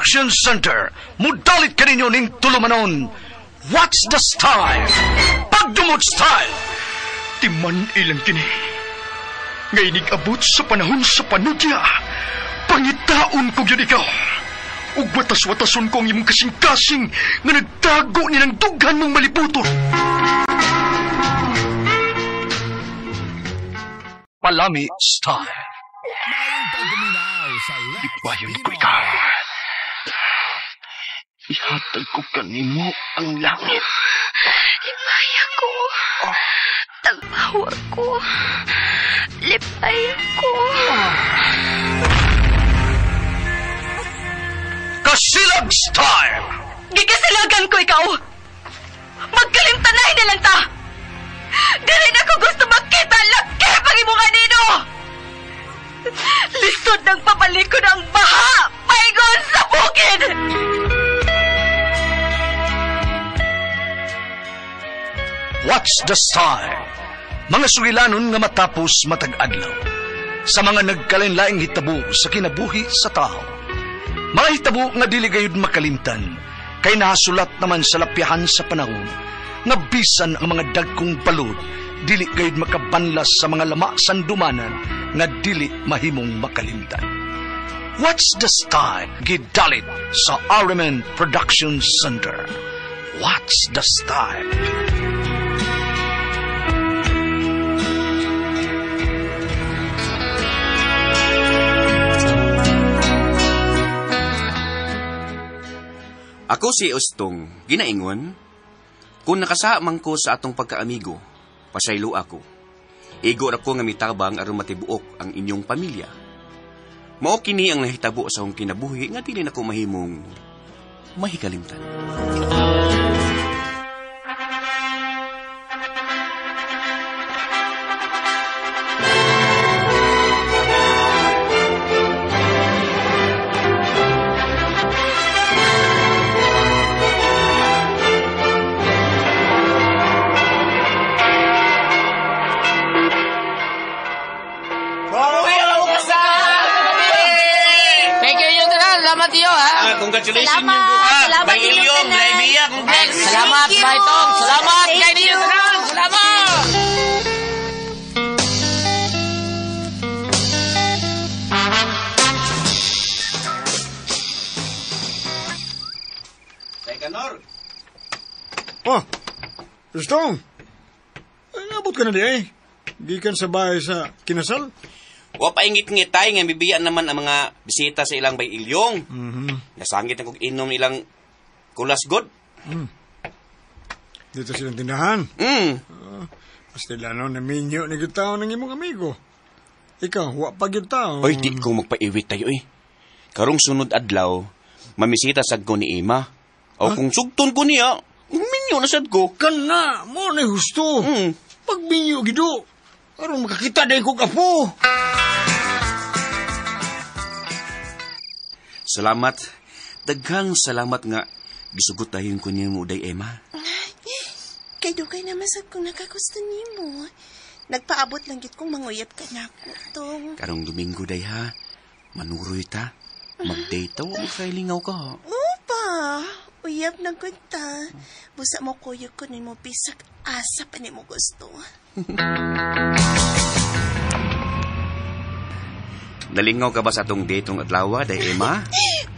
Production Center. Mudalit kaninyo ning tulumanon. What's the style? Pagdumot style! Timan ilang kini. Ngay abot sa panahon sa panudya. Pangitaon ko yun ikaw. Ug watas-watason ko ang imong kasing-kasing nga nagtago nilang dughan mong maliputon. Palami style. Ipayon ko ikaw. Ihatag ko kanimo ang langit. Lipay ako. Tagbawa ko. Lipay ako. Kasilag style! Gikasilagan ko ikaw! Magkalimtanay na lang ta! Dili na ko gusto makita laki pag imong anino! Lisod ng pabalikon ang baha! Paingon sa bukid! What's the style? Mga sugilanon nga matapos matag-adlaw. Sa mga nagkalain-laing hitabo sa kinabuhi sa tao. Mga hitabo nga dili gayud makalimtan, kay nahasulat naman sa lapyahan sa panahon, nga bisan ang mga dagkong balod, dili gayud makabanlas sa mga lama sandumanan nga dili mahimong makalimtan. What's the style? Gidalit sa RMN Production Center. What's the style? Ako si Ustong, ginaingon, kung nakasaamang ko sa atong pagkaamigo, pasaylo ako. Igo ra ko nga mitabang aron matibuok ang inyong pamilya. Mao kini ang nahitabo sa akong kinabuhi nga dili nako mahimong mahikalimtan. Congratulations. Salamat. Salamat May Ilyong, Laimia, congrats. Salamat, Baitong. Salamat, kay ninyo tanan. Salamat. Teka, Nor. Oh, Rustong. Nabot ka na di eh. Gikan sa bahay sa kinasal. Wa pa ingit-ngit tayo nga bibiyan naman ang mga bisita sa ilang bay Ilyong. Mm-hmm. Nasangit ang kog inom ilang kulas god. Mm. Dito silang tindahan. Mm. Pastilano na minyo ni gitao ng imong amigo. Ikaw, wa pa gitao. Oy, di ko magpaiwit tayo eh. Karong sunod adlaw, mamisita sad ko ni Ima. O kung sugton ko niya, minyo na sad ko. Kana, mo na husto. Mm. Pagminyo gido. Aron makakita dahil kog apo. Salamat. Daghang salamat nga gisugot dayon ko niya mo uday, Emma. Kay dugay naman sad kung nakagusto nimo. Nagpaabot lang gid kong manguyab ka nako tong. Karong Domingo day ha. Manuroy ta. Mag-date ta, wa mo kay lingaw ka ha. Opa, uyab na gud ta. Busa mo kuyog ko nimo bisag asa pa nimo gusto. Nalingaw ka ba sa atong date ng adlaw, day Emma?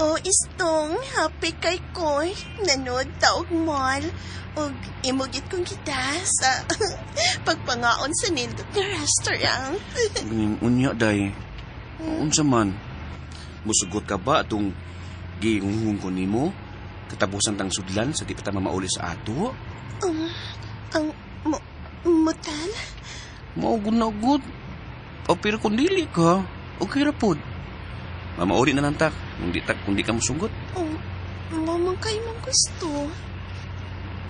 Oh, istong, happy kay ko. Nanood ta og mall. Og imugit kong kita sa pagpangaon sa nindot nga restaurant. Unya, day. Unsa man? Musugot ka ba atong giinghong ko nimo? Katapusan tang sudlan sa di pa ta mamauli sa ato? Ang motal? Mao gud na gud. O pero kung dili ka, okay ra pod. Mamauli na lang ta, kung di ka musugot. Oh, mamang kay mong gusto.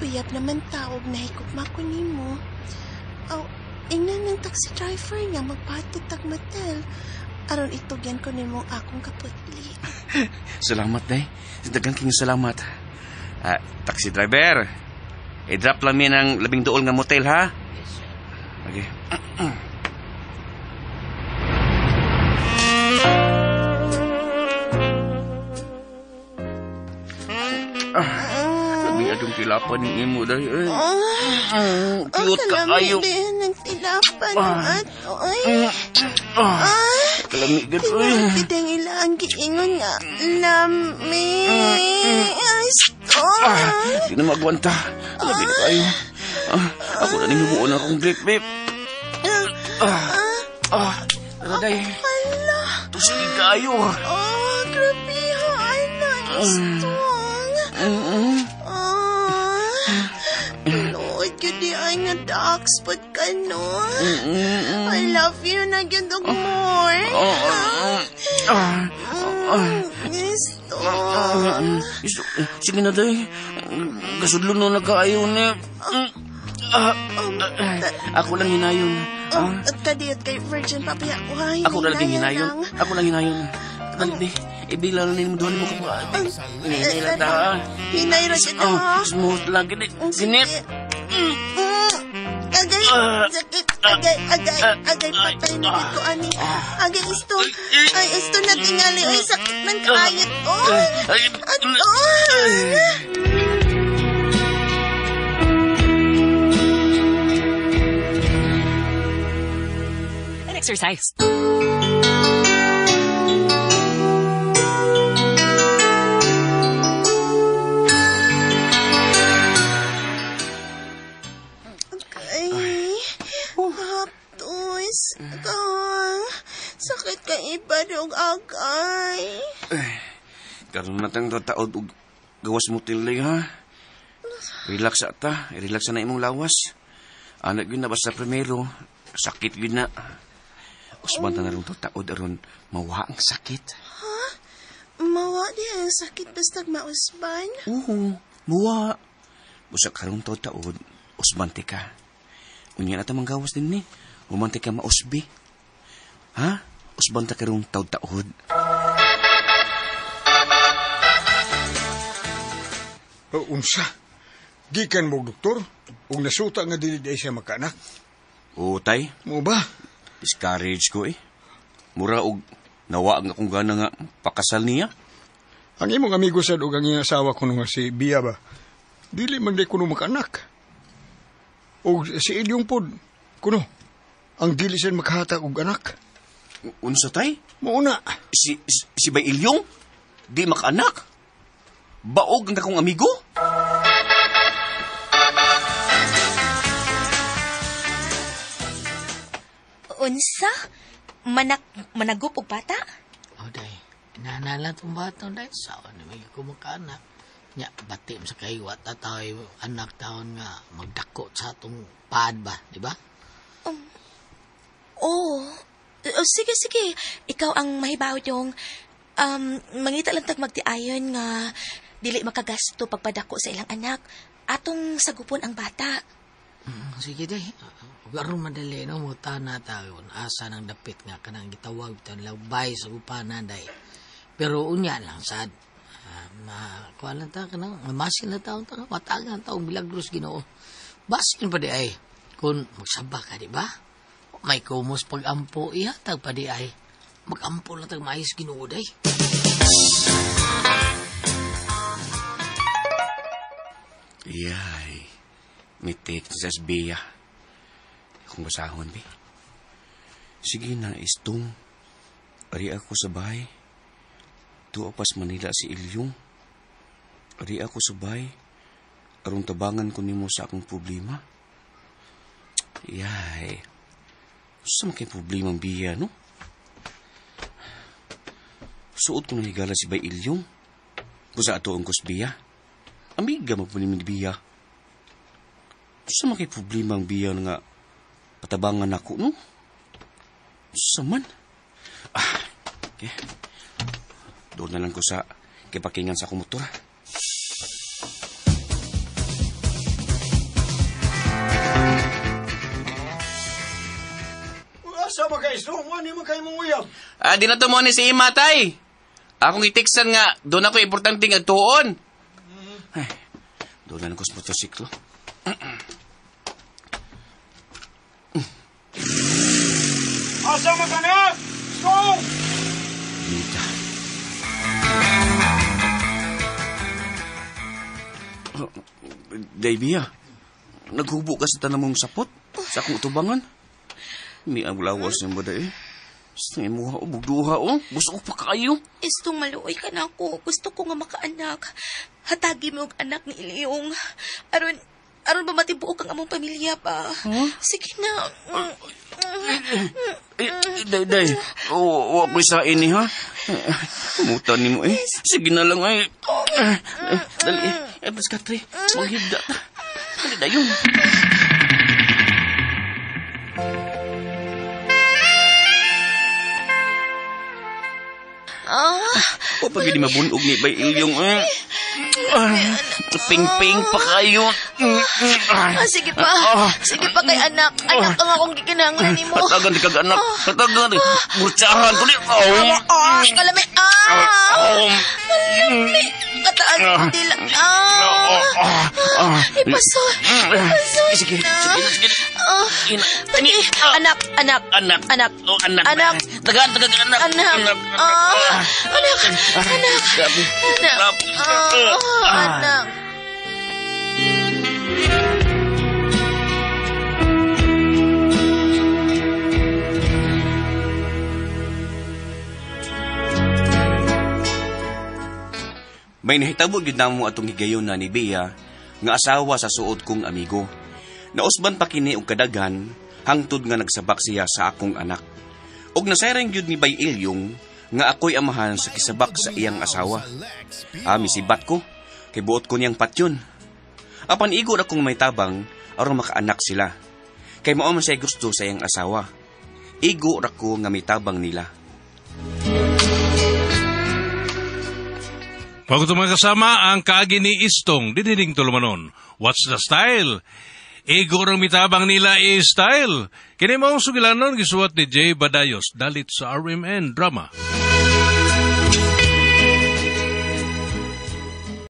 Uyab naman taog na higugma ko nimo. Oh, ingnan ng taxi driver nga magpatid tag motel. Aron itugyan ko nimo akong kaputli. Salamat, day. Daghang king salamat. Taxi driver, i-drop lang mi ng 12 nga motel, ha? Yes, sir. Okay. Kalami atong tilapan ng imo dahil. Ay. Cute ka Kalami ayo. din ang tilapan ng ato. Ay. Kalami gud oy. Tinuod gid ang ilang giingon nga. Lami. Ay, stop. Di na magwanta. Labi na kayo. Ako na ning himuon akong grip, babe. Ano day? Hala. Tusig kayo. Oh, grabe ha. Ay, strong. Tinuod gid di ay nga dark spot ka, no? I love you na gyud og more. Gusto. Sige na, day. Kasudlo na nagkaayo ni. Ako lang hinayon. Kadiyot kay Virgin Papaya ko, ha? Ako na lang hinayon. Ako lang hinayon. Dali, di. Ibila lang nimo doon mo kapag. Hinay lang ta. Hinay ra gyud ha. Smooth lang gini. Ginip. Agay, sakit. Agay, agay, agay, patay na gid ko ani. Agay, isto. Ay, isto na tingali. Ay, sakit man kaayot. Oh, ato. And exercise. Ay, haptos. Kang, sakit ka iba dog agay. Karon na tang tataod og gawas mo tilay ha. Relax ata, relax na imong lawas. Anak gyud na basta primero, sakit gyud na. Usban ta na ron taod aron mawa ang sakit. Ha? Mawa di ang sakit basta mausban? Oo, mawa. Busa karon taod, usban ti ka. Unya na ta manggawas din ni. Humante ka mausbi. Ha? Usban ta karong taod-taod. Unsa? Gikan mo, doktor? Ug nasuta nga dili di siya makaanak? Oo, tay. Mo ba? Discourage ko eh. Mura og nawa ang akong gana nga pakasal niya. Ang imong amigo sad og ang iyang asawa kuno nga si Bia ba? Dili man di kuno makaanak. Og si Ilyong pod kuno ang dili siya makahatag og anak. Unsa tay? Mauna. Si Bay Ilyong? Di makaanak? Baog ang akong amigo? Unsa? Managup og bata? Oh, day. Inanala tong bata, day. Sawa na may kumakaanak. Nya, bati mo sa kaiwat tatay, anak taon nga magdako sa atong paad ba, di ba? Oh, sige, sige. Ikaw ang mahibaw yung mangita lang tag magtiayon nga dili makagasto pagpadako sa ilang anak. Atong sagupon ang bata. Sige, day. Aron madali, no? Muta na tayo. Asa ng dapit nga kanang gitawag bitang labay sa gupana, day. Pero unya lang, sad. Makuha lang ta kanang mamasin na taon ta matagan taong milagros Ginoo. Basin pa di ay kung magsaba ka, di ba? May kumos pag-ampo, ihatag pa di ay mag-ampo lang tag maayos Ginoo, day. Yay. May take sa SBA. Kung basahon, bi. Sige na, istong. Ari ako sa bahay. Tuwa pas Manila si Ilyong. Ari ako sa bahay. Aron tabangan ko nimo sa akong problema. Yay. Sa man kay problema ang biya, no? Suot ko na higala si Bay Ilyong. Kung sa ato ang kusbiya. Amiga mo po ni biya. Sa man kay problema ang biya nga patabangan ako, no? Sa man? Okay. Doon na lang ko sa kipakingan sa akong motor. Asa ba kayo? So, ano mo kayo mong uyab? Di na to mo ni si Ima, tay. Akong itiksan nga, doon ako importante nga tuon. Ay, doon na lang ko sa motorsiklo. Asa ba ka na? Strong! Dita. Day, Bia, naghubo ka sa tanamong sapot sa akong tubangan. Ni ang lawas niya ba, day? Sa imuha o, bugduha o. Gusto ko pa kayo. Istong maluoy ka na ako. Gusto ko nga makaanak. Hatagi mo og anak ni Ilyong. Aron ba matibuok ang among pamilya ba? Huh? Sige na. Day, day. Wa ko sa ini, ha? Kumutan ni mo, eh. Sige na lang, eh. Dali, eh. Bas ka, tre. Maghigda ta. Dali, dayon. O pag hindi mabunog ni Bay Ilyong, eh. Ping-ping pa kayo. Sige pa. Sige pa kay anak. Anak ang akong gikinahanglan nimo. Hatagan di kag anak. Hatagan di. Burtsahan ko ni. Kalami. Kalami. Kataan ko dila. Ipasol. Ipasol. Sige, sige, sige. Pati, anak, anak. Anak. Anak. Anak. Anak. Tagaan, tagaan, anak. Anak. Anak. Anak. Anak. Anak. Anak. May nahitabo gyud namo atong higayon na ni Bea nga asawa sa suot kong amigo. Nausban pa kini og kadaghan hangtod nga nagsabak siya sa akong anak. Og nasayran gyud ni Bay Ilyong nga ako'y amahan sa kisabak sa iyang asawa. Misibat ko, kay buot ko niyang patyon. Apan igor akong may tabang aron makaanak sila. Kay mao man siya gusto sa iyang asawa. Igo ra ko nga may tabang nila. Bago ito mga kasama, ang kaagi ni Istong, dinining tulumanon. What's the style? Igo rang mitabang nila is style. Kini maong sugilanon, gisuwat ni Jay Badayos, dalit sa RMN Drama.